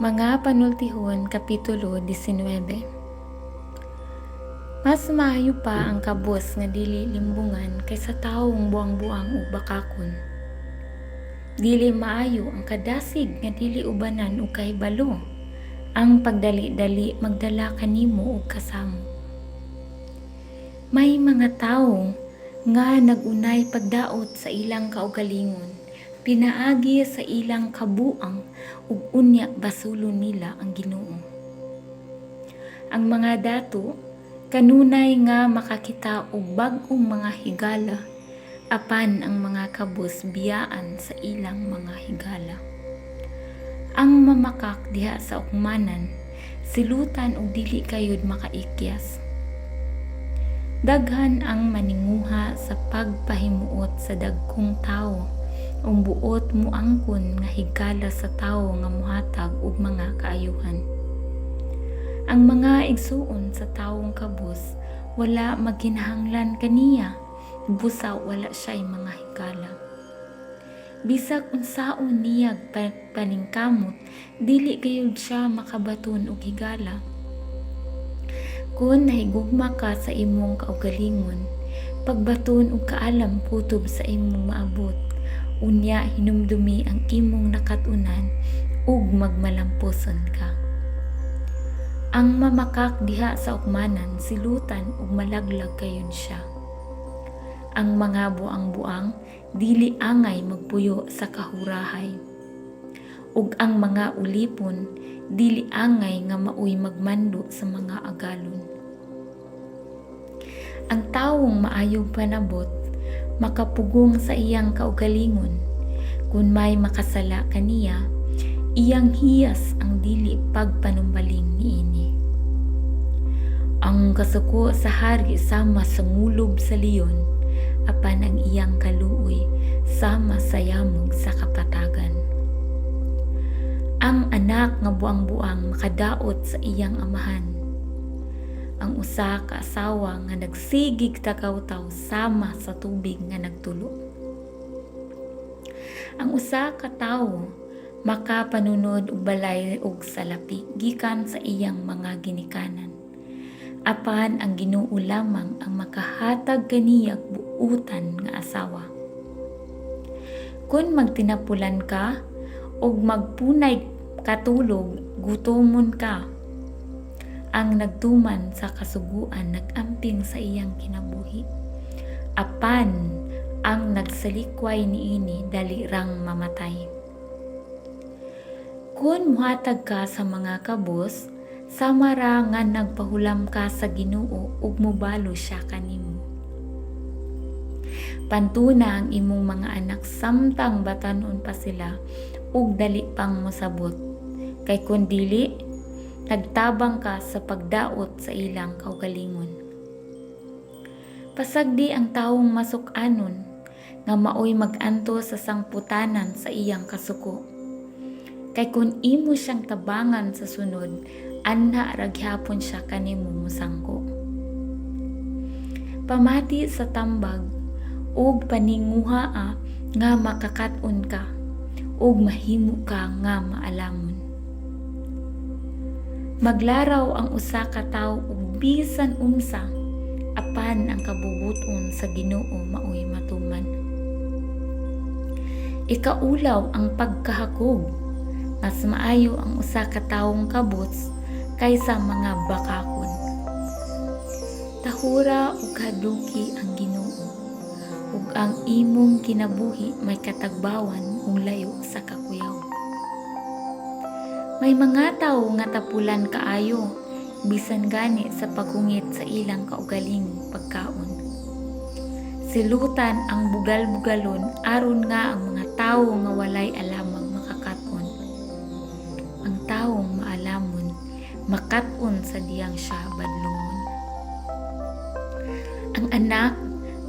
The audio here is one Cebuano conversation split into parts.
Mga Panultihon Kapitulo 19. Mas maayo pa ang kabus nga dili limbungan kaysa tawong buang-buang ug bakakon. Dili maayo ang kadasig nga dili ubanan og kahibalo. Ang pagdali-dali magdala kanimo og kasamot. May mga tawo nga nag-unay pagdaot sa ilang kaugalingon pinaagi sa ilang kabuang ug unya basulon nila ang Ginoo. Ang mga dato kanunay nga makakita og bag-ong mga higala, apan ang mga kabus biyaan sa ilang mga higala. Ang mamakak diha sa ugmanan silutan og dili kayod makaikyas. Daghan ang maninguha sa pagpahimuot sa dagkong tawo ug buot moangkon nga higala sa tawo nga mohatag og mga kaayuhan. Ang mga igsuon sa tawong kabus wala magkinahanglan kaniya, busa wala siya'y mga higala. Bisag unsaon niyag paningkamot, dili gayud siya makabaton og higala. Kon nahigugma ka sa imong kaugalingon, pagbaton og kaalam kutob sa imong maabot. Unya hinumdumi ang imong nakat-unan ug magmalampuson ka. Ang mamakak diha sa ugmanan silutan ug malaglag kayon siya. Ang mga buang-buang dili angay magpuyo sa kahurahay. Ug ang mga ulipon dili angay nga maoy magmando sa mga agalon. Ang tawong maayong panabot makapugong sa iyang kaugalingon. Kung may makasala kaniya, iyang hiyas ang dili pagpanumbaling niini. Ang kasuko sa hari sama sa ngulob sa leon, apan ang iyang kaluoy sama sa yamog sa kapatagan. Ang anak nga buang-buang makadaot sa iyang amahan. Ang usa ka asawa nga nagsigig tagawtaw sama sa tubig nga nagtulo. Ang usa ka tawo makapanunod og balay ug salapi gikan sa iyang mga ginikanan. Apan ang Ginoo lamang ang makahatag kaniyag buutan nga asawa. Kun magtinapulan ka ug magpunay katulog, gutomon ka. Ang nagtuman sa kasuguan nag-amping sa iyang kinabuhi. Apan ang nagsalikway niini dali rang mamatay. Kun muhatag ka sa mga kabus, sama ra nga nagpahulam ka sa Ginoo ug mobalo siya kanimo. Pantuna ang imong mga anak samtang batan-on pa sila ug dali pang mosabot. Kay kun dili, nagtabang ka sa pagdaot sa ilang kaugalingon. Pasagdi ang tawong masuk-anon nga maoy mag-antos sa sangputanan sa iyang kasuko. Kay kun imo siyang tabangan sa sunod, anha ra gihapon siya kanimo mosangko. Pamati sa tambag ug paninguhaa nga makakat-on ka ug mahimo ka nga maalamon. Maglaraw ang usa ka tawo og bisan unsa, apan ang kabubut-on sa Ginoo maoy matuman. Ikaulaw ang pagkahakog. Mas maayo ang usa ka tawong kabus kaysa mga bakakon. Tahura ug hadluki ang Ginoo, ug ang imong kinabuhi may katagbawan ug layo sa kakuyaw. May mga tawo nga tapulan kaayo, bisan gani sa paghungit sa ilang kaugalingong pagkaon. Silutan ang bugal-bugalon aron nga ang mga tawo nga walay alamag makakat-on. Ang tawong maalamon makat-on sa diyang siya badlungon. Ang anak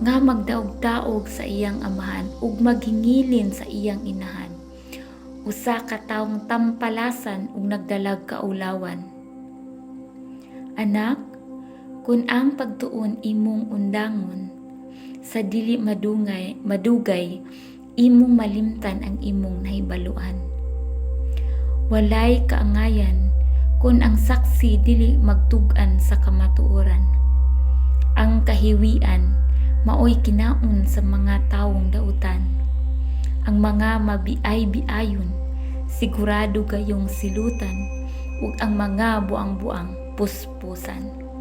nga magdaog-daog sa iyang amahan ug maghingilin sa iyang inahan, usa ka tawong tampalasan ug nagdalag kaulawan. Anak, kun ang pagtuon imong undangon, sa dili madugay imong malimtan ang imong nahibaluan. Walay kaangayan kung ang saksi dili magtug-an sa kamatuoran. Ang kahiwian maoy kinaon sa mga tawong dautan. Ang mga mabiay-biayon sigurado gayong silutan ug ang mga buang-buang puspusan.